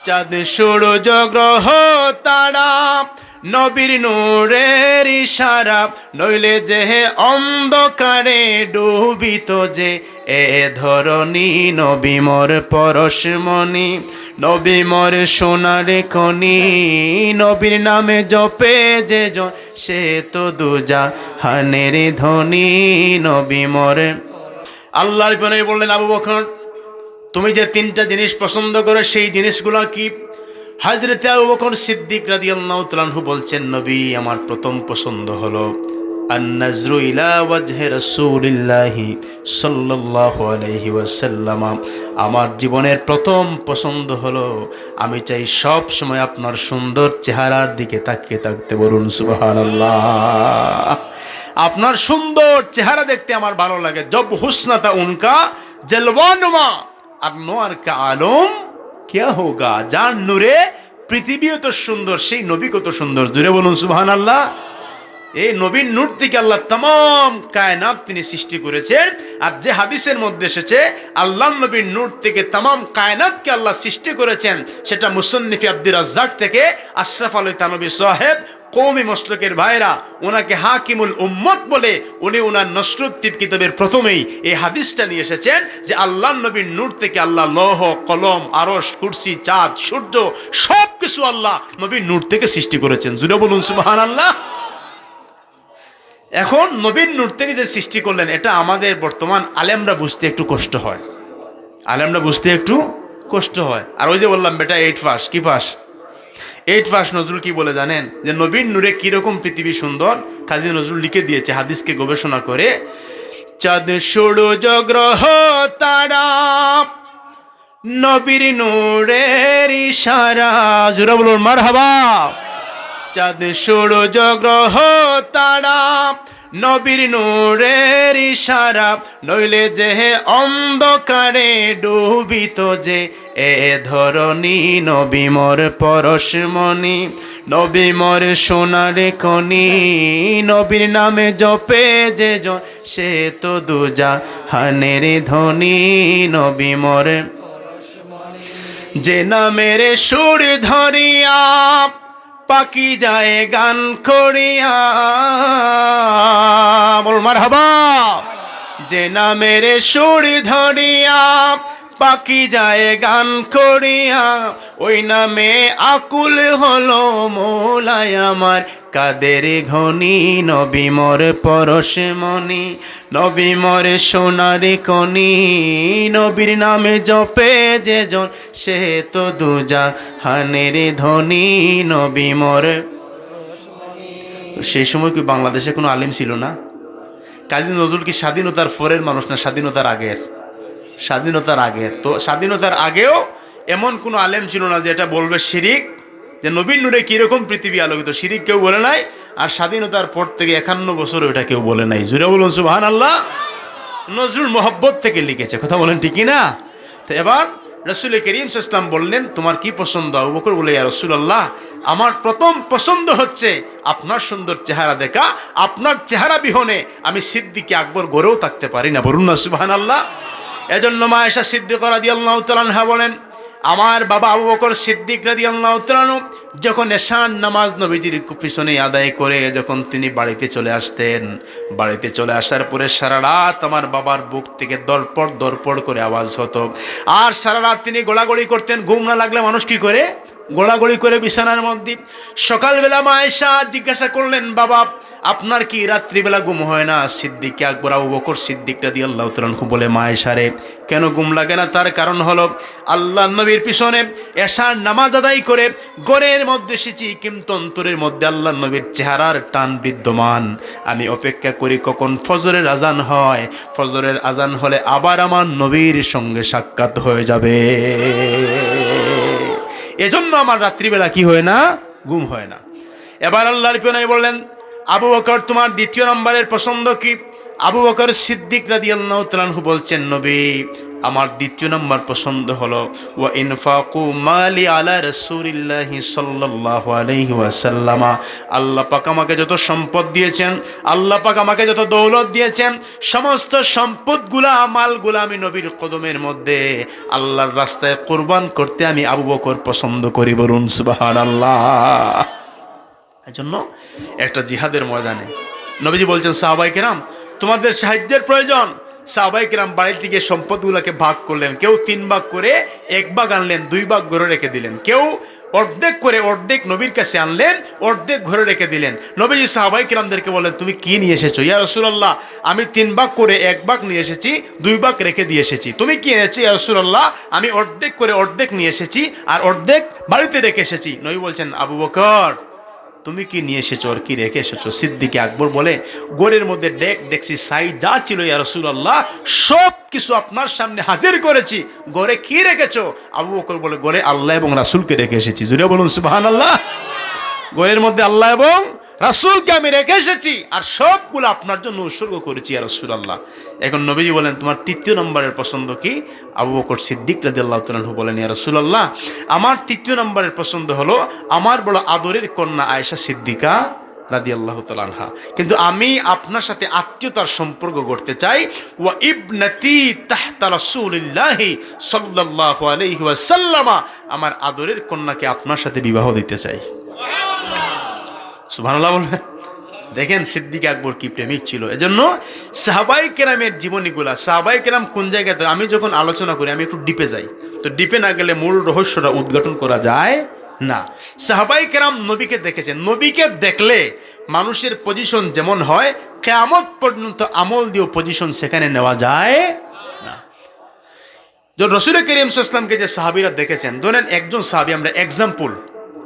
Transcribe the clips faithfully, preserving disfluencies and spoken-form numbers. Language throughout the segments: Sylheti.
চাঁদ সূরজ গ্রহ তারা, নবীর নূরের ইশারা, নইলে যে অন্ধকারে ডুবিত যে এ ধরণী। নবী মোর পরশমণি, নবী মোর সোনার খনি, নবীর নামে জপে যে জন, সে তো দুজাহানের ধনী। নবী মোর আল্লাহর নবী বললেন, "আবু বকর, তুমি যে তিনটা জিনিস পছন্দ করো, সেই জিনিসগুলো কি?" হযরতে আবু বকর সিদ্দিক রাদিয়াল্লাহু তাআলা আনহু বলছেন, "নবী, আমার প্রথম পছন্দ হলো আন-নাজরু ইলা ওয়াজহি রাসূলিল্লাহি সাল্লাল্লাহু আলাইহি ওয়াসাল্লাম। আমার জীবনের প্রথম পছন্দ হলো, আমি চাই সব সময় আপনার সুন্দর চেহারার দিকে তাকিয়ে থাকতে।" বলুন সুবহানাল্লাহ। আপনার সুন্দর চেহারা দেখতে আমার ভালো লাগে। জব হুসনা তা উনকা জলওয়ানুমা, আনোয়ার কা আলম কিয়া হোগা। যার নূরে পৃথিবী অত সুন্দর, সেই নবী কত সুন্দর। জুরে বলুন সুবহানাল্লাহ। এই নবীর নূর থেকে আল্লাহ তামাম কায়নাত তিনি সৃষ্টি করেছেন। আর যে হাদিসের মধ্যে এসেছে, আল্লাহর নবীর নূর থেকে তামাম কায়নাতকে আল্লাহ সৃষ্টি করেছেন, সেটা মুসন্নিফে আব্দুর রাজ্জাক থেকে আশরাফ আলী থানভী সাহেব, কওমি মসলকের ভাইরা, ওনাকে হাকিমুল উম্মত বলে, উনি ওনার নসরুদ্দিন কিতাবের প্রথমেই এই হাদিসটা নিয়ে এসেছেন যে আল্লাহর নবীর নূর থেকে আল্লাহ লৌহ, কলম, আরশ, কুরসি, চাঁদ, সূর্য, সব কিছু আল্লাহ নবীর নূর থেকে সৃষ্টি করেছেন। জুরে বলুন সুবহানাল্লাহ। এখন নবীর নূর থেকে যে সৃষ্টি করলেন, এটা আমাদের বর্তমান আলেমরা বুঝতে একটু কষ্ট হয়, আলেমরা বুঝতে একটু কষ্ট হয়। আর ওই যে বললাম, বেটা এইট পাস, কি পাস? Eight pass. নজরুল কি বলে জানেন? যে নবীর নূরে কিরকম পৃথিবী সুন্দর। কাজী নজরুল লিখে দিয়েছে, হাদিসকে গবেষণা করে, চাঁদ সূরজ গ্রহ তারা, নবীর নূরের ইশারা। জুরে বলুন মারহাবা। চাঁদ সূরজ গ্রহ তারা, নবীর নূরের ইশারা, নইলে যে অন্ধকারে ডুবিত যে এ ধরণী। নবী মোর পরশমণি, নবী মোর সোনার খনি, নবীর নামে জপে যে জন, সে তো দুজাহানের ধনী। নবী মোর যে নামের সুর ধরিয়া পাখি যায় গান করিয়া। বল মারহাবা। যে নামের সুর ধরিয়া পাখি যায় গান করিয়া, ওই নামে আকুল হলো মৌলায় আমার কাদের ঘনি। নবী মোর পরশমণি, নবী মোর সোনার খনি, নবীর নামে জপে যে জন, সে তো দুজাহানের ধনী। নবী মোর। তো সেই সময় কি বাংলাদেশে কোনো আলেম ছিল না? কাজী নজরুল কি স্বাধীনতার পরের মানুষ না স্বাধীনতার আগের? স্বাধীনতার আগের। তো স্বাধীনতার আগেও এমন কোনো আলেম ছিল না যে এটা বলবে শিরিক, যে নবীর নূরে কিরকম পৃথিবী আলোকিত, শিরিক কেউ বলে নাই। আর স্বাধীনতার পর থেকে একান্ন বছরও এটা কেউ বলে নাই। জুরে বলুন সুবহানাল্লাহ। নজরুল মহব্বত থেকে লিখেছে, কথা বলেন ঠিক কি না? তো এবার রসুল করিম সাল্লাল্লাহু আলাইহি ওয়াসাল্লাম বললেন, "তোমার কি পছন্দ?" আবু বকর বলে, "ইয়া রাসূলুল্লাহ, আমার প্রথম পছন্দ হচ্ছে আপনার সুন্দর চেহারা দেখা, আপনার চেহারা বিহনে আমি সিদ্দিকে আকবর ঘরেও থাকতে পারি না।" বলুন না সুবহানাল্লাহ। এজন্য মা আয়েশা সিদ্দিকা রাদিয়াল্লাহু তাআলা আনহা বলেন, আমার বাবা আবু বকর সিদ্দিক রাদিয়াল্লাহু তাআলা আনহু যখন এশার নামাজ নবীজির পিছনে আদায় করে যখন তিনি বাড়িতে চলে আসতেন, বাড়িতে চলে আসার পরে সারা রাত আমার বাবার বুক থেকে দরপড় দরপড় করে আওয়াজ হতো। আর সারা রাত তিনি গোড়াগড়ি করতেন। ঘুম না লাগলে মানুষ কি করে? গোড়াগড়ি করে বিছানার মধ্যে। সকালবেলা মা আয়েশা জিজ্ঞাসা করলেন, "বাবা, আপনার কি রাত্রিবেলা ঘুম হয় না?" সিদ্দিকে আকবর আবু বকর সিদ্দিক রাদিয়াল্লাহু তাআলা আনহু বলে, "মা আয়েশা রে, কেন ঘুম লাগে না?" তার কারণ হলো, আল্লাহর নবীর পিছনে এশার নামাজ আদায় করে ঘরের মধ্যে এসেছি, কিন্তু অন্তরের মধ্যে আল্লাহর নবীর চেহারার টান বিদ্যমান। আমি অপেক্ষা করি কখন ফজরের আজান হয়, ফজরের আজান হলে আবার আমার নবীর সঙ্গে সাক্ষাৎ হয়ে যাবে। এজন্য আমার রাত্রিবেলা কি হয় না? ঘুম হয় না। এবার আল্লাহর নবী বললেন, "আবু বকর, তোমার দ্বিতীয় নম্বরের পছন্দ কি?" আবু বকর সিদ্দিক রাদিয়াল্লাহু তাআলা আনহু বলছেন, "নবী, আমার দ্বিতীয় নম্বর পছন্দ হলো, "ওয়া ইনফাকু মালি আলা রাসূলিল্লাহি সাল্লাল্লাহু আলাইহি ওয়াসাল্লামা।" আল্লাহ পাক আমাকে যত সম্পদ দিয়েছেন, আল্লাহ পাক আমাকে যত দৌলত দিয়েছেন, সমস্ত সম্পদগুলা, মালগুলা আমি নবীর কদমের মধ্যে আল্লাহর রাস্তায় কুরবান করতে আমি আবু বকর পছন্দ করি। বলুন সুবহানাল্লাহ। এই জন্য একটা জিহাদের ময়দানে নবীজি বলছেন, "সাহাবায়ে কেরাম, তোমাদের সাহায্যের প্রয়োজন।" সাহাবায়ে কেরাম বাড়িতে গিয়ে সম্পদগুলোকে ভাগ করলেন। কেউ তিন ভাগ করে এক ভাগ আনলেন, দুই ভাগ ঘরে রেখে দিলেন। কেউ অর্ধেক করে অর্ধেক নবীর কাছে আনলেন, অর্ধেক ঘরে রেখে দিলেন। নবীজি সাহাবায়ে কেরামদেরকে বললেন, "তুমি কি নিয়ে এসেছো?" "ইয়া রাসূলুল্লাহ, আমি তিন ভাগ করে এক ভাগ নিয়ে এসেছি, দুই ভাগ রেখে দিয়ে এসেছি।" "তুমি কি এনেছো?" "ইয়া রাসূলুল্লাহ, আমি অর্ধেক করে অর্ধেক নিয়ে এসেছি, আর অর্ধেক বাড়িতে রেখে এসেছি।" নবী বলছেন, "আবু বকর, তুমি কি নিয়ে এসেছো আর কি রেখে এসেছো?" সিদ্দিকে আকবর বলে, "ঘরের মধ্যে ডেক, ডেকচি, ছাই যা ছিল, ইয়া রাসূলুল্লাহ, সব কিছু আপনার সামনে হাজির করেছি। ঘরে কি রেখেছো?" আবু বকর বলে, "ঘরে আল্লাহ এবং রাসূলকে রেখে এসেছি।" জোরে বলুন সুবহানাল্লাহ। "ঘরের মধ্যে আল্লাহ এবং রাসূলকে আমি রেখে এসেছি, আর সবগুলো আপনার জন্য উৎসর্গ করেছি, ইয়া রাসূলুল্লাহ।" এখন নবীজি বলেন, "তোমার তৃতীয় নম্বরের পছন্দ কি?" আবু বকর সিদ্দিক রাদিয়াল্লাহু তাআলা আনহু বলেন, "ইয়া রাসূলুল্লাহ, আমার তৃতীয় নম্বরের পছন্দ হলো আমার বড় আদরের কন্যা আয়েশা সিদ্দিকা রাদিয়াল্লাহু তাআলা আনহা, কিন্তু আমি আপনার সাথে আত্মীয়তার সম্পর্ক গড়তে চাই। ওয়া ইবনাতি তাহতা রাসূলিল্লাহি সাল্লাল্লাহু আলাইহি ওয়াসাল্লামা, আমার আদরের কন্যাকে আপনার সাথে বিবাহ দিতে চাই।" সুবহানাল্লাহ বলবেন। দেখেন সিদ্দিক আকবর কি প্রেমিক ছিল। এজন্য সাহাবায়ে কেরামের জীবনীগুলা, সাহাবায়ে কেরাম কোন জায়গাতে, আমি যখন আলোচনা করি আমি একটু ডিপে যাই, তো ডিপে না গেলে মূল রহস্যটা উদ্ঘাটন করা যায় না। সাহাবায়ে কেরাম নবীকে দেখেছেন, নবীকে দেখলে মানুষের পজিশন যেমন হয়, কিয়ামত পর্যন্ত আমল দিয়েও পজিশন সেখানে নেওয়া যায় না। যখন রসুল করিম সাল্লাল্লাহু আলাইহি ওয়াসাল্লামকে যে সাহাবীরা দেখেছেন, ধরেন একজন সাহাবী, আমরা এক্সাম্পল,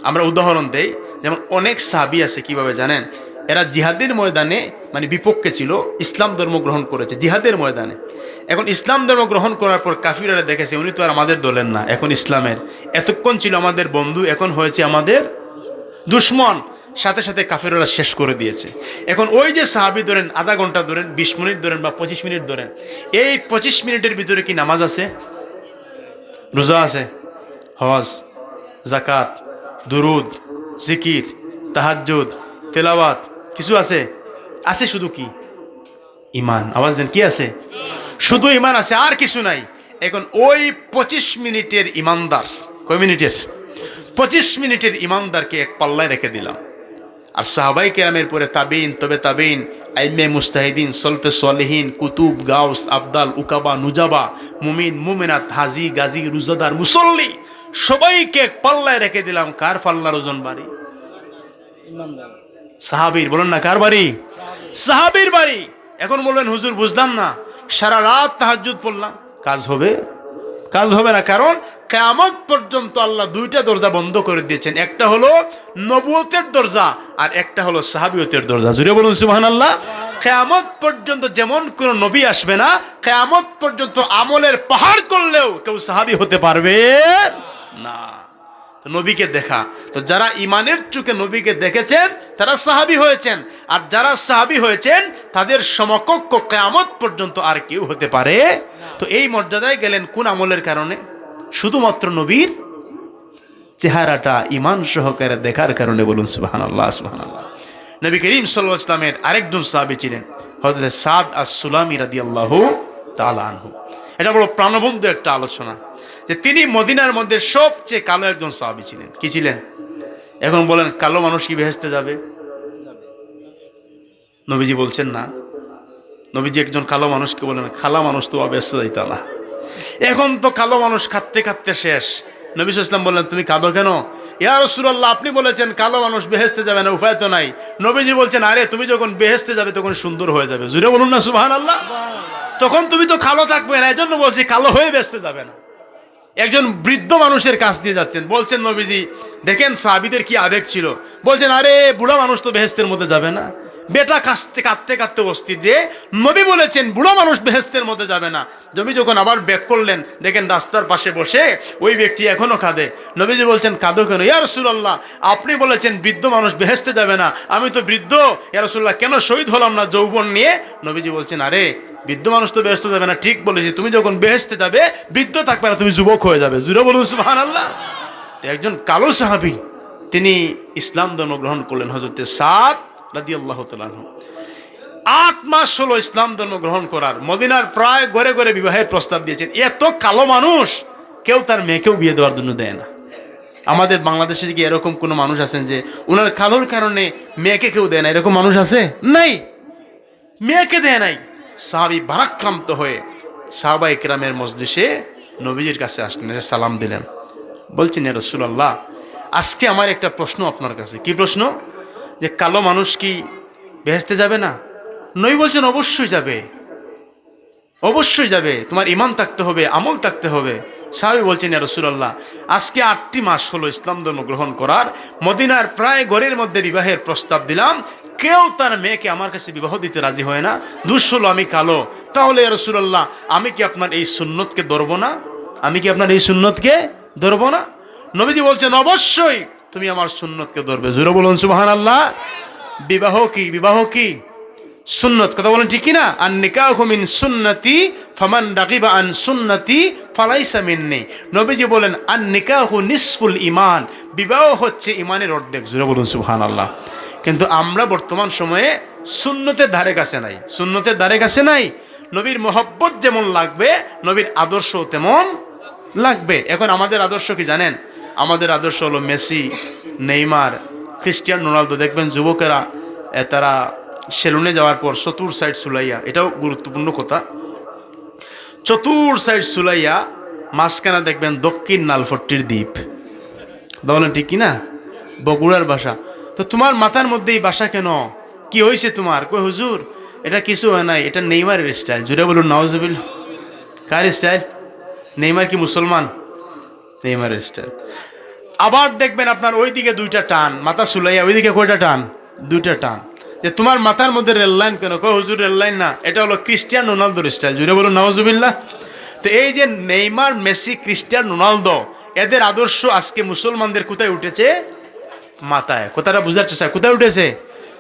আমরা উদাহরণ দেই, যেমন অনেক সাহাবী আছে, কিভাবে জানেন, এরা জিহাদের ময়দানে মানে বিপক্ষে ছিল, ইসলাম ধর্ম গ্রহণ করেছে জিহাদের ময়দানে। এখন ইসলাম ধর্ম গ্রহণ করার পর কাফিররা দেখেছে, "উনি তো আর আমাদের দলের না, এখন ইসলামের, এতক্ষণ ছিল আমাদের বন্ধু, এখন হয়েছে আমাদের দুশমন।" সাথে সাথে কাফিররা শেষ করে দিয়েছে। এখন ওই যে সাহাবী ধরেন, আধা ঘন্টা ধরেন, বিশ মিনিট ধরেন বা পঁচিশ মিনিট ধরেন, এই পঁচিশ মিনিটের ভিতরে কি নামাজ আছে, রোজা আছে, হজ, যাকাত, দুরুদ, জিকির, তাহাজ্জুদ, তেলাওয়াত কিছু আছে? আছে শুধু কি? ইমান। আওয়াজ দেন, কি আছে? শুধু ইমান আছে, আর কিছু নাই। এখন ওই পঁচিশ মিনিটের ইমানদার, কয় মিনিটের? পঁচিশ মিনিটের ইমানদারকে এক পাল্লায় রেখে দিলাম। আর সাহাবায়ে কেরামের পরে তাবেইন, তবে তাবেইন, আইম্মায়ে মুজতাহিদিন, সলফে সলেহিন, কুতুব, গাউস, আবদাল, উকাবা, নুজাবা, মুমিন, মুমিনাত, হাজি, গাজী, রোজাদার, মুসল্লি, সবাইকে এক পাল্লায় রেখে দিলাম। কার পাল্লার ওজন ভারী? সাহাবীর। বলেন না, কার ভারী? সাহাবীর ভারী। এখন বলবেন, "হুজুর, বুঝলাম না, সারা রাত তাহাজ্জুদ পড়লাম, কাজ হবে?" কাজ হবে না, কারণ কিয়ামত পর্যন্ত আল্লাহ দুইটা দরজা বন্ধ করে দিয়েছেন, একটা হলো নবুয়তের দরজা আর একটা হলো সাহাবিয়তের দরজা। জুরে বলুন সুবহানাল্লাহ। কিয়ামত পর্যন্ত যেমন কোনো নবী আসবে না, কিয়ামত পর্যন্ত আমলের পাহাড় করলেও কেউ সাহাবী হতে পারবে না। তো নবীকে দেখা, তো যারা ইমানের চোখে নবীকে দেখেছেন তারা সাহাবী হয়েছেন, আর যারা সাহাবী হয়েছেন তাদের সমকক্ষ কিয়ামত পর্যন্ত আর কেউ হতে পারে। তো এই মর্যাদায় গেলেন কোন আমলের কারণে? শুধুমাত্র নবীর চেহারাটা ইমান সহকারে দেখার কারণে। বলুন সুবহানাল্লাহ, সুবহানাল্লাহ। নবী করিম সাল্লাল্লাহু আলাইহি ওয়াসাল্লামের আরেকজন সাহাবী ছিলেন হযরত সাদ আস-সুলামি রাদিয়াল্লাহু তাআলা আনহু। এটা বড় প্রাণবন্ত একটা আলোচনা যে তিনি মদিনার মধ্যে সবচেয়ে কালো একজন সাহাবী ছিলেন। কি ছিলেন? এখন বলেন, কালো মানুষ কি বেহেশতে যাবে? নবীজি বলছেন না। নবীজি একজন কালো মানুষকে বলেন, "কালা মানুষ তো বেহেশতে যাইতা না।" এখন তো কালো মানুষ কাঁদতে কাঁদতে শেষ। নবী সাল্লাল্লাহু আলাইহি ওয়াসাল্লাম বললেন, "তুমি কাঁদো কেন?" "ইয়া রাসূলুল্লাহ, আপনি বলেছেন কালো মানুষ বেহেশতে যাবে না, উপায় তো নাই।" নবীজি বলছেন, "আরে, তুমি যখন বেহেশতে যাবে তখন সুন্দর হয়ে যাবে।" জুরে বলুন না সুবহানাল্লাহ। "তখন তুমি তো কালো থাকবে না, এজন্য বলছি কালো হয়ে বেহেশতে যাবে না।" একজন বৃদ্ধ মানুষের কাছ দিয়ে যাচ্ছেন, বলছেন নবীজি, দেখেন সাহাবীদের কি আবেগ ছিল, বলছেন, "আরে, বুড়া মানুষ তো বেহেশতের মধ্যে যাবে না।" বেটা কাঁদতে কাঁদতে কাঁদতে অস্থির যে নবী বলেছেন বুড়া মানুষ বেহেশতের মধ্যে যাবে না। নবী যখন আবার ব্যাক করলেন, দেখেন রাস্তার পাশে বসে ওই ব্যক্তি এখনো কাঁদে। নবীজি বলছেন, "কাঁদো কেন ইয়া রাসূলুল্লাহ? আপনি বলেছেন বৃদ্ধ মানুষ বেহেশতে যাবে না, আমি তো বৃদ্ধ, ইয়া রাসূলুল্লাহ, কেন শহীদ হলাম না যৌবন নিয়ে?" নবীজি বলছেন, "আরে, বৃদ্ধ মানুষ তো বেহেশতে যাবে না, ঠিক বলেছি, তুমি যখন বেহেশতে যাবে, বৃদ্ধ থাকবে না, তুমি যুবক হয়ে যাবে।" জুরে বলুন সুবহানাল্লাহ। তো একজন কালো সাহাবী, তিনি ইসলাম ধর্ম গ্রহণ করলেন, হযরতে সাদ রাদিয়াল্লাহু তাআলা আনহু। আট মাস হলো ইসলাম ধর্ম গ্রহণ করার, মদিনার প্রায় ঘরে ঘরে বিবাহের প্রস্তাব দিয়েছেন। এত কালো মানুষ, কেউ তার মেয়েকেও বিয়ে দেওয়ার জন্য দেয় না। আমাদের বাংলাদেশে কি এরকম কোনো মানুষ আছেন যে ওনার কালোর কারণে মেয়েকে কেউ দেয় না, এরকম মানুষ আছে? নাই, মেয়েকে দেয় নাই। সাহাবী ভারাক্রান্ত হয়ে সাহাবায়ে কেরামের মজলিসে নবীজির কাছে আসলেন, এসে সালাম দিলেন। বলছেন, "ইয়া রাসূলুল্লাহ, আজকে আমার একটা প্রশ্ন আপনার কাছে।" "কি প্রশ্ন?" "যে কালো মানুষ কি বেহেশতে যাবে না?" নবী বলছেন, "অবশ্যই যাবে, অবশ্যই যাবে, তোমার ঈমান থাকতে হবে, আমল থাকতে হবে।" সাহাবী বলছেন, "ইয়া রাসূলুল্লাহ, আজকে আটটি মাস হলো ইসলাম ধর্ম গ্রহণ করার, মদিনার প্রায় ঘরের মধ্যে বিবাহের প্রস্তাব দিলাম, কেউ তার মেয়েকে আমার কাছে বিবাহ দিতে রাজি হয় না। দোষ হলো আমি কালো, তাহলে ইয়া রাসূলুল্লাহ, আমি কি আপনার এই সুন্নতকে ধরবো না? আমি কি আপনার এই সুন্নতকে ধরবো না?" নবীজি বলছেন, "অবশ্যই তুমি আমার সুন্নতকে ধরবে।" জুরে বলুন সুবহানাল্লাহ। বিবাহ কি? বিবাহ কি? সুন্নত। কথা বলেন ঠিক কি না? "আন নিকাহু মিন সুন্নতি, ফামান রাগিবা আন সুন্নতি ফালাইসা মিন্নি।" নবীজি বলেন, "আন নিকাহু নিসফুল ঈমান।" বিবাহ হচ্ছে ঈমানের অর্ধেক। জুরে বলুন সুবহানাল্লাহ। কিন্তু আমরা বর্তমান সময়ে সুন্নতের ধারে কাছে নাই, সুন্নতের ধারে কাছে নাই। নবীর মহব্বত যেমন লাগবে, নবীর আদর্শ তেমন লাগবে। এখন আমাদের আদর্শ কি জানেন? আমাদের আদর্শ হলো মেসি, নেইমার, ক্রিস্টিয়ানো রোনালদো। দেখবেন যুবকেরা, এ, তারা সেলুনে যাওয়ার পর চতুর সাইড চুলাইয়া, এটাও গুরুত্বপূর্ণ কথা, চতুর সাইড চুলাইয়া মাঝখানে দেখবেন দক্ষিণ নালফট্টির দ্বীপ। কথা বলেন ঠিক কি না? বগুড়ার বাসা। তো তোমার মাথার মধ্যে এই বাসা কেন? কি হয়েছে তোমার? কই, "হুজুর, এটা কিছু হয় নাই, এটা নেইমারের স্টাইল।" জুরে বলুন নাউজুবিল্লাহ। কার স্টাইল? নেইমার কি মুসলমান? নেইমারের স্টাইল। আবার দেখবেন আপনার ওইদিকে দুইটা টান, মাথা চুলাইয়া ওইদিকে কয়টা টান? দুইটা টান। যে তোমার মাথার মধ্যে রেল লাইন কেন? কয়, "হুজুর, রেল লাইন না, এটা হলো ক্রিস্টিয়ানো রোনালদোর স্টাইল।" জুরে বলুন নাউজুবিল্লাহ। তো এই যে নেইমার, মেসি, ক্রিস্টিয়ানো রোনালদো, এদের আদর্শ আজকে মুসলমানদের কোথায় উঠেছে? মাথায়। কথাটা বুঝার চেষ্টা, কোথায় উঠেছে?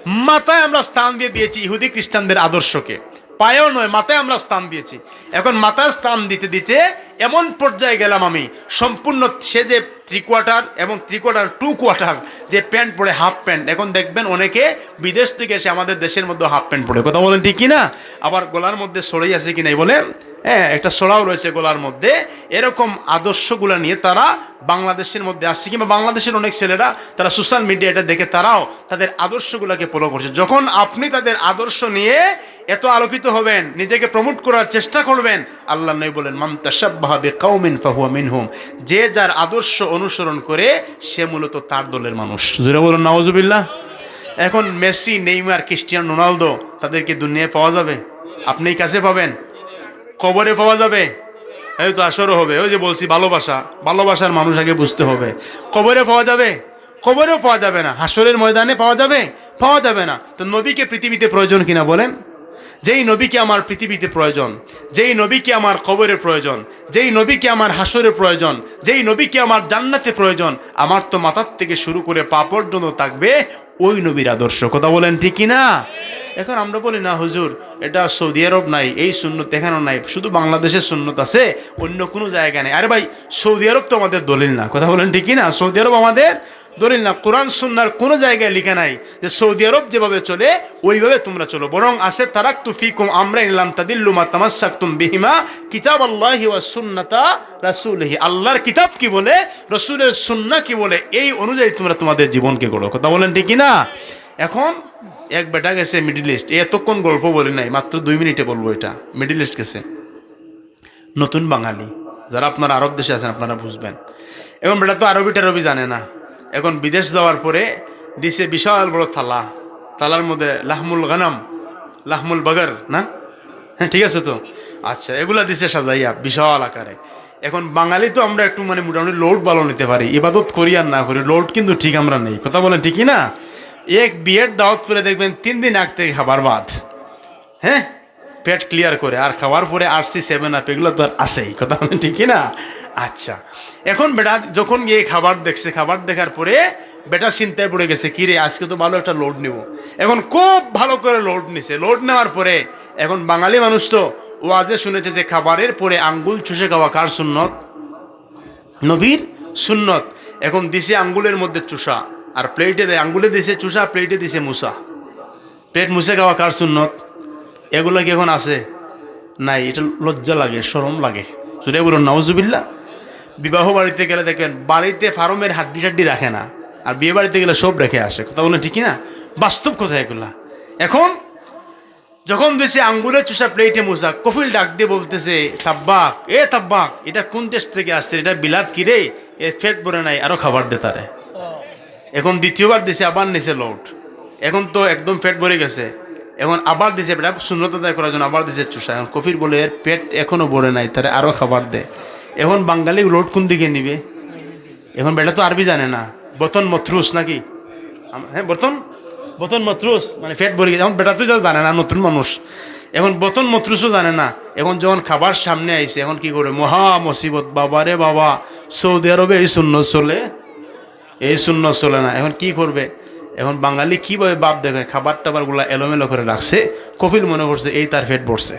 মাথায় আমরা স্থান দিয়ে দিয়েছি ইহুদি খ্রিস্টানদের আদর্শকে। পায়েও নয়, মাথায় আমরা স্থান দিয়েছি। এখন মাথায় স্থান দিতে দিতে এমন পর্যায়ে গেলাম আমি, সম্পূর্ণ সে যে থ্রি কোয়ার্টার এবং থ্রি কোয়ার্টার, টু কোয়ার্টার যে প্যান্ট পরে, হাফ প্যান্ট, এখন দেখবেন অনেকে বিদেশ থেকে এসে আমাদের দেশের মধ্যে হাফ প্যান্ট পরে। কথা বলেন ঠিক কি না? আবার গলার মধ্যে ছড়ি আছে কি নাই বলে, হ্যাঁ, একটা ছড়াও রয়েছে গলার মধ্যে। এরকম আদর্শগুলো নিয়ে তারা বাংলাদেশের মধ্যে আসছে, কিংবা বাংলাদেশের অনেক ছেলেরা তারা সোশ্যাল মিডিয়া এটা দেখে তারাও তাদের আদর্শগুলোকে ফলো করছে। যখন আপনি তাদের আদর্শ নিয়ে এত আলোকিত হবেন, নিজেকে প্রমোট করার চেষ্টা করবেন, আল্লাহর নবী বলেন, "মান তাশাব্বাহা বিকাউমিন ফাহুয়া মিনহুম।" যে যার আদর্শ অনুসরণ করে, সে মূলত তার দলের মানুষ। জোরে বলুন নাউজুবিল্লাহ। এখন মেসি, নেইমার, ক্রিস্টিয়ানো রোনালদো, তাদেরকে দুনিয়ায় পাওয়া যাবে? আপনি কাছে পাবেন? কবরে পাওয়া যাবে? এই তো হাশরও হবে। ওই যে বলছি ভালোবাসা, ভালোবাসার মানুষ আগে বুঝতে হবে। কবরে পাওয়া যাবে? কবরেও পাওয়া যাবে না। হাশরের ময়দানে পাওয়া যাবে? পাওয়া যাবে না। তো নবীকে পৃথিবীতে প্রয়োজন কিনা বলেন? যেই নবীকে আমার পৃথিবীতে প্রয়োজন, যেই নবীকে আমার কবরে প্রয়োজন, যেই নবীকে আমার হাশরে প্রয়োজন, যেই নবীকে আমার জান্নাতে প্রয়োজন, আমার তো মাথার থেকে শুরু করে পা পর্যন্ত থাকবে ওই নবীর আদর্শ। কথা বলেন ঠিক কি না? এখন আমরা বলি, "না হুজুর, এটা সৌদি আরব নাই, এই সুন্নত এখানে নাই, শুধু বাংলাদেশের সুন্নত আছে, অন্য কোনো জায়গা নেই।" আরে ভাই, সৌদি আরব তো আমাদের দলিল না। কথা বলেন ঠিক কি না? সৌদি আরব আমাদের দলিল না। কোরআন সুন্নার কোনো জায়গায় লেখা নাই যে সৌদি আরব যেভাবে চলে ওইভাবে তোমরা চলো, বরং আছে, "তারাকতু ফিকুম আমরাইন লান তাদিল্লু মা তামাসসাকতুম বিহিমা কিতাবাল্লাহি ওয়া সুন্নাতা রাসূলিহি।" আল্লাহর কিতাব কি বলে, রসুলের সুন্নাহ কি বলে, এই অনুযায়ী তোমরা তোমাদের জীবনকে গড়ো। কথা বলেন ঠিক কি না? এখন এক বেটা গেছে মিডল ইস্ট, এতক্ষণ গল্প বলি নাই, মাত্র দুই মিনিটে বলবো এটা। মিডল ইস্ট গেছে, নতুন বাঙালি, যারা আপনারা আরব দেশে আছেন আপনারা বুঝবেন। এবং বেটা তো আরবি টারবি জানে না। এখন বিদেশ যাওয়ার পরে দিছে বিশাল বড় থালা, থালার মধ্যে লাহমুল গানাম, লাহমুল বাগার না, হ্যাঁ, ঠিক আছে তো? আচ্ছা, এগুলা দিছে সাজাইয়া বিশাল আকারে। এখন বাঙালি তো আমরা একটু মানে মোটামুটি লোড ভালো নিতে পারি, ইবাদত করি আর না করি, লোড কিন্তু ঠিক আমরা নেই। কথা বলেন ঠিক কি না? এক বিয়ের দাওয়াত পেলে দেখবেন তিন দিন আগ থেকে খাবার বাদ, হ্যাঁ, পেট ক্লিয়ার করে, আর খাওয়ার পরে আরসি, সেভেন আপ, এগুলো তো আর আছেই, কথা বলেন ঠিক কি না? আচ্ছা, এখন বেটা যখন গিয়ে খাবার দেখছে, খাবার দেখার পরে বেটা চিন্তায় পড়ে গেছে, "কি রে, আজকে তো ভালো একটা লোড নিব।" এখন খুব ভালো করে লোড নিছে। লোড নেওয়ার পরে এখন বাঙালি মানুষ তো ওয়াজে শুনেছে যে খাবারের পরে আঙ্গুল চুষে খাওয়া কার সুন্নত? নবীর সুন্নত। এখন দিছে আঙ্গুলের মধ্যে চুষা, আর প্লেটে দেয়, আঙ্গুলে দিছে চুষা, প্লেটে দিছে মুছা। পেট মুছে খাওয়া কার সুন্নত? এগুলা কি এখন আছে? নাই। এটা লজ্জা লাগে, শরম লাগে। জোরে বলুন, "নাউজুবিল্লাহ।" বিবাহ বাড়িতে গেলে দেখবেন, বাড়িতে ফার্মের হাড্ডি টাড্ডি রাখে না, আর বিয়ে বাড়িতে গেলে সব রেখে আসে। কথা বলেন ঠিক কি না? বাস্তব কথা এগুলা। এখন যখন দিছে আঙ্গুলে চুষা, প্লেটে মুছা, কফিল ডাক দিয়ে বলতেছে, "তাব্বাক, এ তাব্বাক, এটা কোন দেশ থেকে আসছে? এটা বিলাত কি রে? এ পেট ভরে নাই, আরো খাবার দে তারে।" এখন দ্বিতীয়বার দিছে, আবার নিছে লোড। এখন তো একদম পেট ভরে গেছে। এখন আবার দিছে, বেটা সুন্নত আদায় করার জন্য আবার দিছে চুষা। এখন কফিল বলে, "এর পেট এখনো ভরে নাই, তারে আরো খাবার দে।" এখন বাঙালি লোড কোন দিকে নিবে? এখন বেটা তো আরবি জানে না, বতন মতরুস নাকি? আম-, হ্যাঁ, বতন, বতন মতরুস, মানে পেট ভরে গেছে। এখন বেটা তো যা জানে না, নতুন মানুষ। এখন বতন মতরুসও জানে না। এখন যখন খাবার সামনে আইছে, এখন কি করে? মহা মুসিবত, বাবা রে বাবা, সৌদি আরবে এই সুন্নত চলে, এই সুন্নত চলে না। এখন কি করবে? এখন বাঙালি কিভাবে ভাব দেখায়, খাবার টাবার গুলা এলোমেলো করে রাখছে, কফিল মনে করছে এই তার পেট ভরছে।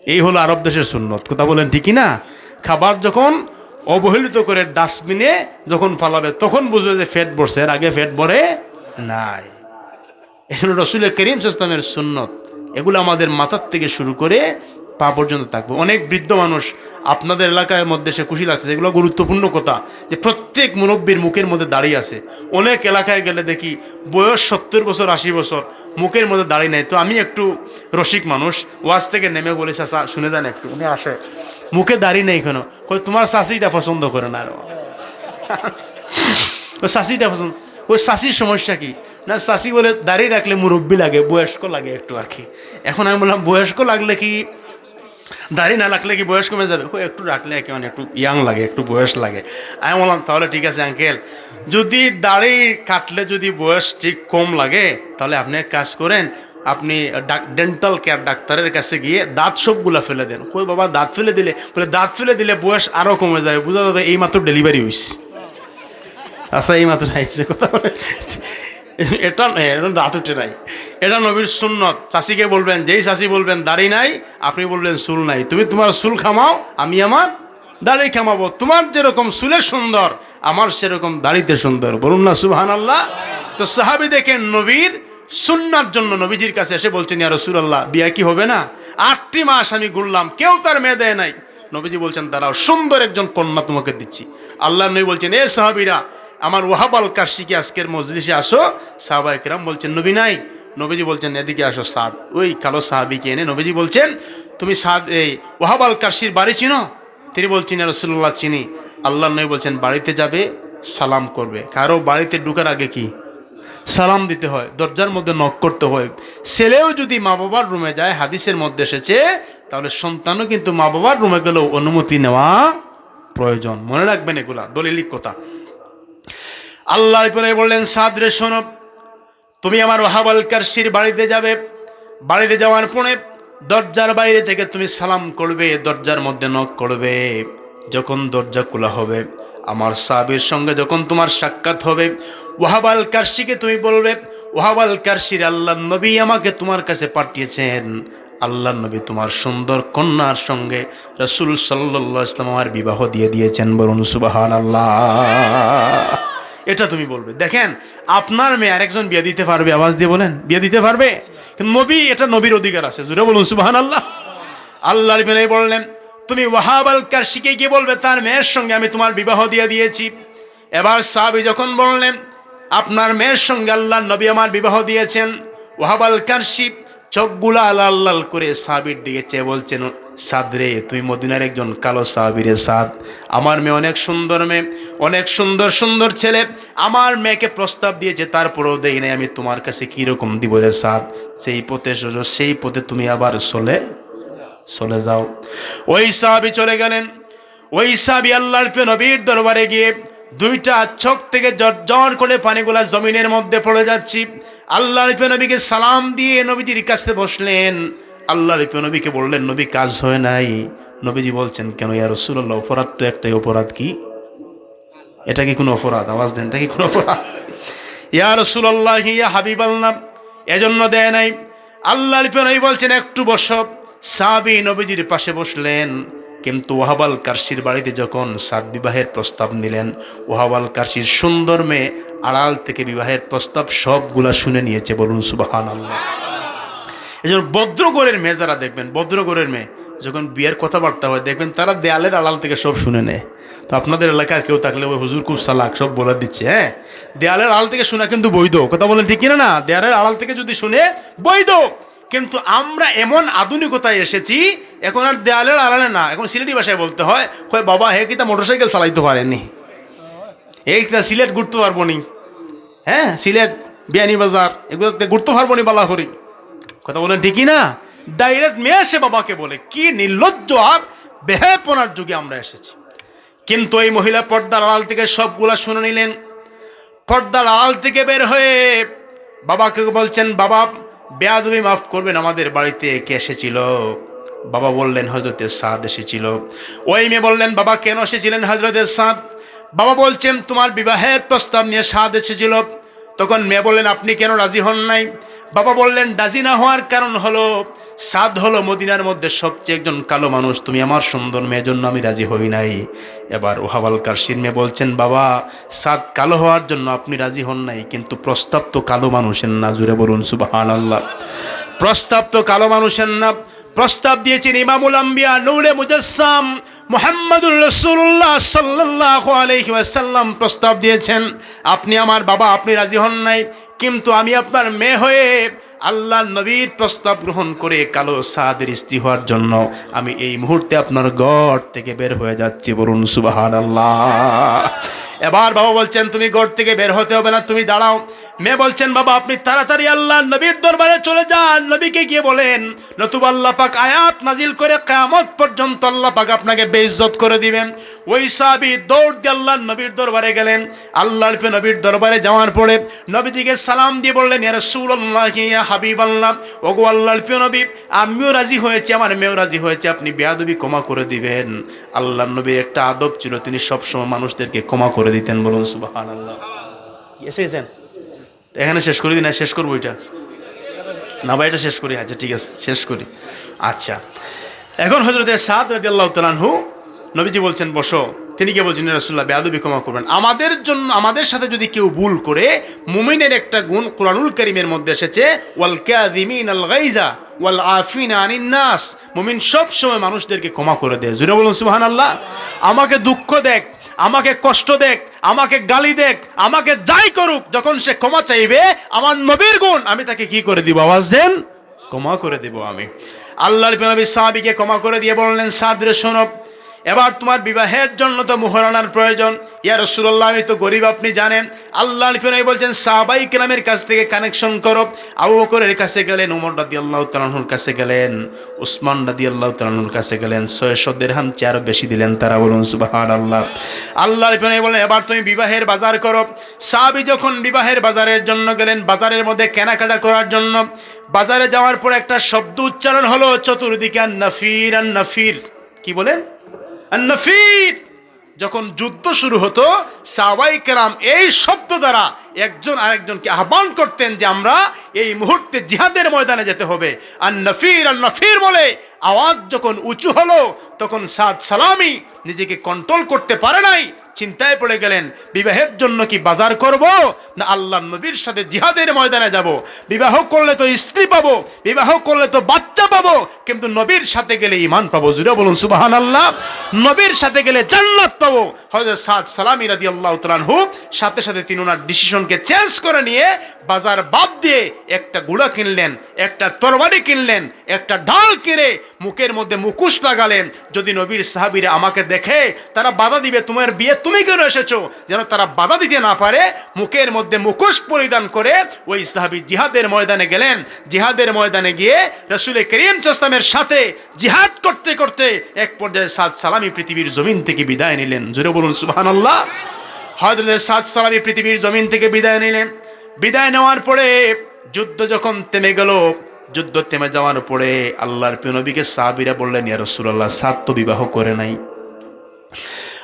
এই হলো আরব দেশের সুন্নত। কথা বলেন ঠিক কি না? খাবার যখন অবহেলিত করে ডাস্টবিনে যখন ফালাবে, তখন বুঝবে যে পেট ভরছে, এর আগে পেট ভরে নাই। এগুলো রসুল করিম সাল্লাল্লাহু আলাইহি ওয়াসাল্লামের সুন্নত। এগুলো আমাদের মাথার থেকে শুরু করে পা পর্যন্ত থাকবে। অনেক বৃদ্ধ মানুষ আপনাদের এলাকার মধ্যে সে খুশি লাগতেছে, এগুলো গুরুত্বপূর্ণ কথা, যে প্রত্যেক মুরব্বীর মুখের মধ্যে দাড়ি আছে। অনেক এলাকায় গেলে দেখি বয়স সত্তর বছর, আশি বছর, মুখের মধ্যে দাড়ি নাই। তো আমি একটু রসিক মানুষ, ওয়াজ থেকে নেমে বলি, "চাচা, শুনে যান একটু।" উনি আসে, "মুখে দাড়ি নেই কেন?" কই, "তোমার চাচিটা পছন্দ করে না আরো।" তো চাচিটা পছন্দ, ওই চাচির সমস্যা কি? না, চাচি বলে, "দাড়ি রাখলে মুরব্বি লাগে, বয়স্ক লাগে একটু আর কি।" এখন আমি বললাম, "বয়স্ক লাগলে কি, দাড়ি না রাখলে কি বয়স কমে যাবে?" কই, "একটু রাখলে কেমন একটু ইয়াং লাগে, একটু বয়স লাগে।" আমি বললাম, "তাহলে ঠিক আছে আঙ্কেল, যদি দাড়ি কাটলে যদি বয়স ঠিক কম লাগে, তাহলে আপনি এক কাজ করেন, আপনি ডাক-, ডেন্টাল কেয়ার ডাক্তারের কাছে গিয়ে দাঁত সবগুলা ফেলে দেন।" কই, "বাবা, দাঁত ফেলে দিলে?" বলে, "দাঁত ফেলে দিলে বয়স আরো কমে যাবে, বোঝা যাবে এইমাত্র ডেলিভারি হইছে।" আচ্ছা, এইমাত্র আইছে, কথা বলে। এটা নয়, এটা দাঁত উঠে নাই। এটা নবীর সুন্নত। চাচিকে বলবেন, যেই চাচি বলবেন, "দাড়ি নাই", আপনি বলবেন, "চুল নাই।" তুমি তোমার চুল কামাও, আমি আমার দাড়ি কামাবো। তোমার যেরকম চুলে সুন্দর, আমার সেরকম দাড়িতে সুন্দর। বলুন না সুবহানাল্লাহ। তো সাহাবী দেখেন নবীর সুন্নার জন্য নবীজির কাছে এসে বলছেন, "ইয়া রাসূলুল্লাহ, বিয়া কি হবে না? আটটি মাস আমি ঘুরলাম, কেউ তার মেয়ে দেয় নাই।" নবীজি বলছেন, "দাঁড়াও, সুন্দর একজন কন্যা তোমাকে দিচ্ছি।" আল্লাহর নবী বলছেন, "এ সাহাবীরা, আমার ওয়াহাব আল কারশিকে আজকের মজলিসে আসো।" সাহাবায়ে কেরাম বলছেন, "নবী নাই।" নবীজি বলছেন, "এদিকে আসো সাদ।" ওই কালো সাহাবীকে এনে নবীজি বলছেন, "তুমি সাদ, এই ওয়াহাব আল কারশির বাড়ি চিনো?" তিনি বলছেন, "ইয়া রাসূলুল্লাহ, চিনি।" আল্লাহর নবী বলছেন, "বাড়িতে যাবে, সালাম করবে।" কারো বাড়িতে ঢুকার আগে কি সালাম দিতে হয়, দরজার মধ্যে নক করতে হয়। ছেলেও যদি মা বাবার রুমে যায়, হাদিসের মধ্যে এসেছে, তাহলে সন্তানও কিন্তু মা বাবার রুমে গেলেও অনুমতি নেওয়া প্রয়োজন। মনে রাখবেন এগুলা, দলিলিক কথা। আল্লাহর নবী বললেন, "সাদ রে, শোনো, তুমি আমার ওয়াহাব আল কারশির বাড়িতে যাবে, বাড়িতে যাওয়ার পরে দরজার বাইরে থেকে তুমি সালাম করবে, দরজার মধ্যে নক করবে। যখন দরজা খোলা হবে, আমার সাহাবীর সঙ্গে যখন তোমার সাক্ষাৎ হবে, ওয়াহাব আল কারশিকে তুমি বলবে, 'ওয়াহাব আল কারশির, আল্লাহর নবী আমাকে তোমার কাছে পাঠিয়েছেন, আল্লাহর নবী তোমার সুন্দর কন্যার সঙ্গে রাসূল সাল্লাল্লাহু আলাইহি ওয়াসাল্লাম আমার বিবাহ দিয়ে দিয়েছেন।'" বলুন সুবহানাল্লাহ। এটা তুমি বলবে। দেখেন, আপনার মেয়ে আরেকজন বিয়ে দিতে পারবে? আওয়াজ দিয়ে বলেন, বিয়ে দিতে পারবে? কিন্তু নবী, এটা নবীর অধিকার আছে। জোরে বলুন সুবহানাল্লাহ। আল্লাহর নবী বললেন, "তুমি ওয়াহাব আল কারশিকে গিয়ে বলবে, তার মেয়ের সঙ্গে আমি তোমার বিবাহ দিয়ে দিয়েছি।" এবার সাহাবী যখন বললেন, "আপনার মেয়ের সঙ্গে আল্লাহর নবী আমার বিবাহ দিয়েছেন।" ওয়াহাব আল কারশি চোখগুলা লাল লাল করে সাহাবীর দিকে চেয়ে বলছেন, "সাদ রে, তুমি মদিনার একজন কালো সাহাবী রে সাদ। আমার মেয়ে অনেক সুন্দর মেয়ে, অনেক সুন্দর সুন্দর ছেলে আমার মেয়েকে প্রস্তাব দিয়েছে, তারপরেও দেই নাই, আমি তোমার কাছে কীরকম দিব রে সাদ? সেই পথে সোজো, সেই পথে তুমি আবার চলে, চলে যাও।" ওই সাহাবী চলে গেলেন। ওই সাহাবী আল্লাহর প্রিয় নবীর দরবারে গিয়ে দুইটা চোখ থেকে ঝরঝর করে পানিগুলা জমিনের মধ্যে পড়ে যাচ্ছে। আল্লাহর প্রিয় নবীকে সালাম দিয়ে নবীজির কাছে বসলেন। আল্লাহর প্রিয় নবীকে বললেন, "নবী, কাজ হয় নাই।" নবীজি বলছেন, "কেন ইয়া রাসূলুল্লাহ, অপরাধ তো একটাই।" "অপরাধ কি? এটা কি কোনো অপরাধ?" আওয়াজ দেন, "এটা কি কোনো অপরাধ?" "ইয়া রাসূলুল্লাহ, ইয়া হাবিবাল্লাহ, এজন্য দেয় নাই।" আল্লাহর প্রিয় নবী বলছেন, "একটু বসো।" সাহাবী নবীজির পাশে বসলেন। কিন্তু ওয়াহাব আল কারশির বাড়িতে যখন সাদ বিবাহের প্রস্তাব নিলেন, ওয়াহাব আল কারশির সুন্দর মেয়ে আড়াল থেকে বিবাহের প্রস্তাব সবগুলা শুনে নিয়েছে। বলুন সুবহানাল্লাহ। এই জন্য ভদ্র ঘরের মেয়ে যারা দেখবেন, ভদ্র ঘরের মেয়ে যখন বিয়ের কথাবার্তা হয়, দেখবেন তারা দেয়ালের আড়াল থেকে সব শুনে নেয়। তো আপনাদের এলাকার কেউ থাকলে, "ওই হুজুর খুব চালাক, সব বলে দিচ্ছে", হ্যাঁ, দেয়ালের আড়াল থেকে শোনা কিন্তু বৈধ। কথা বলেন, ঠিক কিনা? না, দেয়ালের আড়াল থেকে যদি শুনে, বৈধ। কিন্তু আমরা এমন আধুনিকতায় এসেছি, এখন আর দেয়ালের আড়ালে না, এখন সিলেটি ভাষায় বলতে হয়, কয়, "বাবা, হে কিতা মোটরসাইকেল চালাইতে পারেনি?" এই কিতা সিলেট ঘুরতে পারবো নি? হ্যাঁ, সিলেট, বিয়ানীবাজার, এগুলোতে ঘুরতে পারবো নি বালা করি? কথা বলেন, ঠিক কিনা? ডাইরেক্ট মেয়ে সে বাবাকে বলে, কি নির্লজ্জ আর বেহায়াপনার যুগে আমরা এসেছি। কিন্তু এই মহিলা পর্দার আড়াল থেকে সবগুলা শুনে নিলেন। পর্দার আড়াল থেকে বের হয়ে বাবাকে বলছেন, "বাবা, বেয়াদবি মাফ করবেন, আমাদের বাড়িতে কে এসেছিল?" বাবা বললেন, "হযরতে সাদ এসেছিল।" ওই মেয়ে বললেন, "বাবা, কেন এসেছিলেন হযরতে সাদ?" বাবা বলছেন, "তোমার বিবাহের প্রস্তাব নিয়ে সাদ এসেছিল।" তখন মেয়ে বললেন, "আপনি কেন রাজি হন নাই?" বাবা বললেন, "রাজি না হওয়ার কারণ হলো, সাদ হলো মদিনার মধ্যে সবচেয়ে একজন কালো মানুষ, তুমি আমার সুন্দর মেয়ের জন্য আমি রাজি হই নাই।" এবার ওয়াহাব আল কারশির মেয়ে বলছেন, "বাবা, সাদ কালো হওয়ার জন্য আপনি রাজি হন নাই, কিন্তু প্রস্তাব তো কালো মানুষের না।" জুরে বলুন সুবহানাল্লাহ। প্রস্তাব তো কালো মানুষের না, প্রস্তাব দিয়েছেন ইমামুল আম্বিয়া, নূরে মুজাসসাম, মুহাম্মাদুর রাসূলুল্লাহ সাল্লাল্লাহু আলাইহি ওয়াসাল্লাম প্রস্তাব দিয়েছেন, "আপনি আমার বাবা, আপনি রাজি হন নাই, কিন্তু আমি আপনার মেয়ে হয়ে আল্লাহর নবীর প্রস্তাব গ্রহণ করে কালো সাদের স্ত্রী হওয়ার জন্য আমি এই মুহূর্তে আপনার ঘর থেকে বের হয়ে যাচ্ছি।" বলুন সুবহানাল্লাহ। এবার বাবা বলছেন, "তুমি ঘর থেকে বের হতে হবে না, তুমি দাঁড়াও।" মেয়ে বলছেন, "বাবা, আপনি তাড়াতাড়ি আল্লাহর নবীর দরবারে চলে যান, নবীকে গিয়ে বলেন, নতুবা আল্লাহ পাক আয়াত নাজিল করে কিয়ামত পর্যন্ত আল্লাহ পাক আপনাকে বেইজ্জত করে দিবেন।" ওই সাহাবী দৌড় দিয়ে আল্লাহর নবীর দরবারে গেলেন। আল্লাহর প্রিয় নবীর দরবারে যাওয়ার পরে নবীজিকে সালাম দিয়ে বললেন, "ইয়া রাসূলুল্লাহ, ইয়া হাবিবাল্লাহ, ওগো আল্লাহর প্রিয় নবী, আমিও রাজি হয়েছি, আমার মেয়েও রাজি হয়েছে, আপনি বেয়াদবি ক্ষমা করে দিবেন।" আল্লাহর নবীর একটা আদব ছিল, তিনি সবসময় মানুষদেরকে ক্ষমা করে দিতেন। বলুন সুবহানাল্লাহ। এসে গেছেন? এখানে শেষ করে দিই না, শেষ করবো এটা? না ভাই, এটা শেষ করি। আচ্ছা, ঠিক আছে, শেষ করি। আচ্ছা, এখন হযরতে সাদ রাদিয়াল্লাহু তাআলা আনহু, নবীজি বলছেন, "বসো।" তিনি গিয়ে বলছেন, "ইয়া রাসূলুল্লাহ, বেয়াদবি ক্ষমা করবেন। আমাদের জন্য, আমাদের সাথে যদি কেউ ভুল করে, মুমিনের একটা গুণ কোরআনুল কারীমের মধ্যে এসেছে, ওয়াল কাযিমিনাল গাইজা ওয়াল আফিনা আনিন নাস।" মুমিন সব সময় মানুষদেরকে ক্ষমা করে দেয়। জুরে বলুন সুবহানাল্লাহ। আমাকে দুঃখ দেখ, আমাকে কষ্ট দেখ, আমাকে গালি দেখ, আমাকে যাই করুক, যখন সে ক্ষমা চাইবে, আমার নবীর গুণ, আমি তাকে কি করে দিব? আওয়াজ দেন, ক্ষমা করে দিব আমি। আল্লাহর প্রিয় নবী সাহাবীকে ক্ষমা করে দিয়ে বললেন, "সাদ রে, শোনো, এবার তোমার বিবাহের জন্য তো মোহরানার প্রয়োজন। ইয়া রাসূলুল্লাহ, আমি তো গরিব, আপনি জানেন।" আল্লাহর প্রিয় নবী বলছেন, "সাহাবায়ে কেরামের কাছ থেকে কানেকশন করো।" আবু বকরের কাছে গেলেন, ওমর রাদিয়াল্লাহু তাআলা আনহুর কাছে গেলেন, উসমান রাদিয়াল্লাহু তাআলা আনহুর কাছে গেলেন, ছয়শো দিরহাম চেয়ে আরো বেশি দিলেন তারা। বলুন সুবহানাল্লাহ। আল্লাহর প্রিয় নবী বলেন, "এবার তুমি বিবাহের বাজার করো।" সাহাবী যখন বিবাহের বাজারের জন্য গেলেন, বাজারের মধ্যে কেনাকাটা করার জন্য, বাজারে যাওয়ার পর একটা শব্দ উচ্চারণ হলো চতুর্দিকে, "আন নাফির, আন নাফির।" কি বলেন? "আন নাফির।" যখন যুদ্ধ শুরু হতো, সাহাবায়ে কেরাম এই শব্দ দ্বারা একজন আরেকজনকে আহ্বান করতেন যে, "আমরা এই মুহূর্তে জিহাদের ময়দানে যেতে হবে।" "আন নাফির, আন নাফির" বলে আওয়াজ যখন উঁচু হলো, তখন সাদ সালামী নিজেকে কন্ট্রোল করতে পারে নাই, চিন্তায় পড়ে গেলেন, "বিবাহের জন্য কি বাজার করব, না আল্লাহর নবীর সাথে জিহাদের ময়দানে যাব? বিবাহ করলে তো স্ত্রী পাবো, বিবাহ করলে তো বাচ্চা পাবো, কিন্তু নবীর সাথে গেলে ঈমান পাবো।" জুরে বলুন সুবহানাল্লাহ। "নবীর সাথে গেলে জান্নাত পাবো।" হযরত সাদ সালামী রাদিয়াল্লাহু তাআলা আনহু সাথে সাথে তিনি ওনার ডিসিশনকে চেঞ্জ করে নিয়ে বাজার বাদ দিয়ে একটা ঘোড়া কিনলেন, একটা তরবারি কিনলেন, একটা ঢাল কিনে মুখের মধ্যে মুখোশ লাগালেন। "যদি নবীর সাহাবীরা আমাকে দেখে, তারা বাধা দিবে, 'তোমার বিয়ে তুমি কেন এসেছো?' যেন তারা বাধা দিতে না পারে।" মুখের মধ্যে মুখোশ পরিধান করে ওই সাহাবী জিহাদের ময়দানে গেলেন। জিহাদের ময়দানে গিয়ে রাসূলে করিম সাল্লাল্লাহু আলাইহি ওয়াসাল্লামের সাথে জিহাদ করতে করতে এক পর্যায়ে সাদ সালামী পৃথিবীর জমিন থেকে বিদায় নিলেন। জোরে বলুন সুবহানাল্লাহ। হযরতে সাদ সালামী পৃথিবীর জমিন থেকে বিদায় নিলেন। বিদায় নেওয়ার পরে যুদ্ধ যখন থেমে গেল, যুদ্ধ থেমে যাওয়ার পরে আল্লাহর প্রিয় নবীকে সাহাবীরা বললেন, "ইয়া রাসূলুল্লাহ, সাদ তো বিবাহ করে নাই।"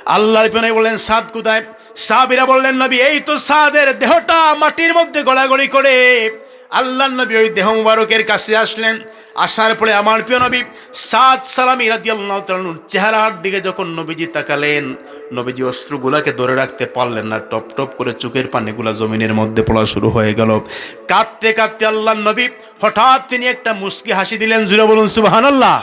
আল্লাহর প্রিয় নবী বললেন, "সাদ কোথায়?" সাহাবীরা বললেন, "নবী, এই তো সাদের দেহটা মাটির মধ্যে গড়াগড়ি করে।" আল্লাহর নবী ওই দেহ মুবারকের কাছে আসলেন। আসার পরে আমার প্রিয় নবী সাদ সালামী রাদিয়াল্লাহু তাআলা আনহুর চেহারার দিকে যখন নবীজি তাকালেন, নবীজি অশ্রুগুলাকে ধরে রাখতে পারলেন না, টপ টপ করে চোখের পানিগুলা জমিনের মধ্যে পড়া শুরু হয়ে গেল। কাঁদতে কাঁদতে আল্লাহর নবী হঠাৎ তিনি একটা মুচকি হাসি দিলেন। জুরে বলুন সুবহানাল্লাহ।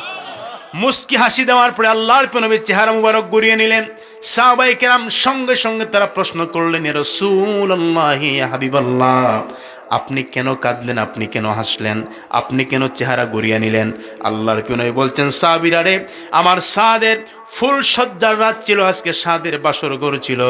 মুচকি হাসি দেওয়ার পরে আল্লাহর প্রিয় নবীর চেহারা মুবারক ঘুরিয়ে নিলেন। সাহাবায়ে কেরাম সঙ্গে সঙ্গে তারা প্রশ্ন করলেন, "ইয়া রাসূলুল্লাহ, ইয়া হাবিবাল্লাহ, আপনি কেন কাঁদলেন? আপনি কেন হাসলেন? আপনি কেন চেহারা ঘুরিয়ে নিলেন?" আল্লাহর প্রিয় নবী বলছেন, "সাহাবীরা রে, আমার সাদের ফুল সজ্জার রাত ছিল, আজকে সাদের বাসর ঘর ছিল,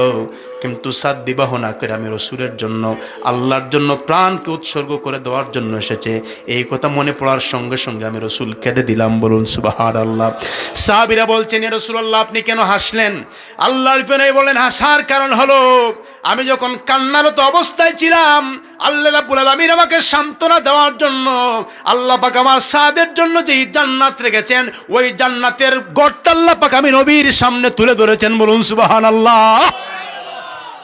কিন্তু সাদ বিবাহ না করে আমি রসুলের জন্য, আল্লাহর জন্য প্রাণকে উৎসর্গ করে দেওয়ার জন্য এসেছে। এই কথা মনে পড়ার সঙ্গে সঙ্গে আমি রসুল কেঁদে দিলাম।" বলুন সুবহানাল্লাহ। সাহাবীরা বলছেন, "ইয়া রাসূলুল্লাহ, আপনি কেন হাসলেন?" আল্লাহর প্রিয় নবী বলেন, "হাসার কারণ হলো, আমি যখন কান্নারত অবস্থায় ছিলাম, আল্লাহ রাব্বুল আলামিন আমাকে সান্ত্বনা দেওয়ার জন্য আল্লাহ পাক আমার সাদের জন্য যেই জান্নাত রেখেছেন, ওই জান্নাতের ঘরটা আল্লাহ পাক আমি নবীর সামনে তুলে ধরেছেন।" বলুন সুবহানাল্লাহ।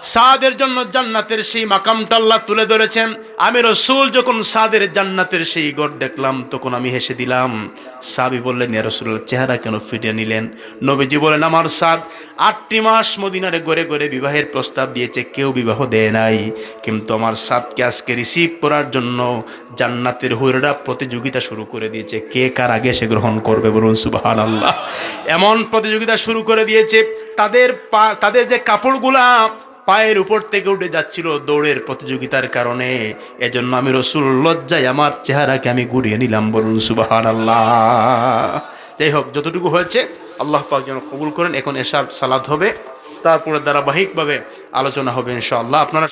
সাদের জন্য জান্নাতের সেই মাকামটা আল্লাহ তুলে ধরেছেন। আমি রসুল যখন সাদের জান্নাতের সেই ঘর দেখলাম, তখন আমি হেসে দিলাম। সাহাবী বললেন, "ইয়া রাসূলুল্লাহ, চেহারা কেন ফিরিয়ে নিলেন?" নবীজি বলেন, "আমার সাদ আটটি মাস মদিনার ঘরে ঘরে বিবাহের প্রস্তাব দিয়েছে, কেউ বিবাহ দেয় নাই, কিন্তু আমার সাদকে আজকে রিসিভ করার জন্য জান্নাতের হুরেরা প্রতিযোগিতা শুরু করে দিয়েছে, কে কার আগে এসে গ্রহণ করবে।" বলুন সুবহানাল্লাহ। এমন প্রতিযোগিতা শুরু করে দিয়েছে, তাদের পা-, তাদের যে কাপড়গুলা পায়ের উপর থেকে উঠে যাচ্ছিল দৌড়ের প্রতিযোগিতার কারণে, এজন্য আমি রসুল লজ্জায় আমার চেহারাকে আমি ঘুরিয়ে নিলাম। বলুন সুবহানাল্লাহ। যাই হোক, যতটুকু হয়েছে আল্লাহ পাক যেন কবুল করেন। এখন এশার সালাত হবে, তারপরে ধারাবাহিকভাবে আলোচনা হবে ইনশাআল্লাহ। আপনারা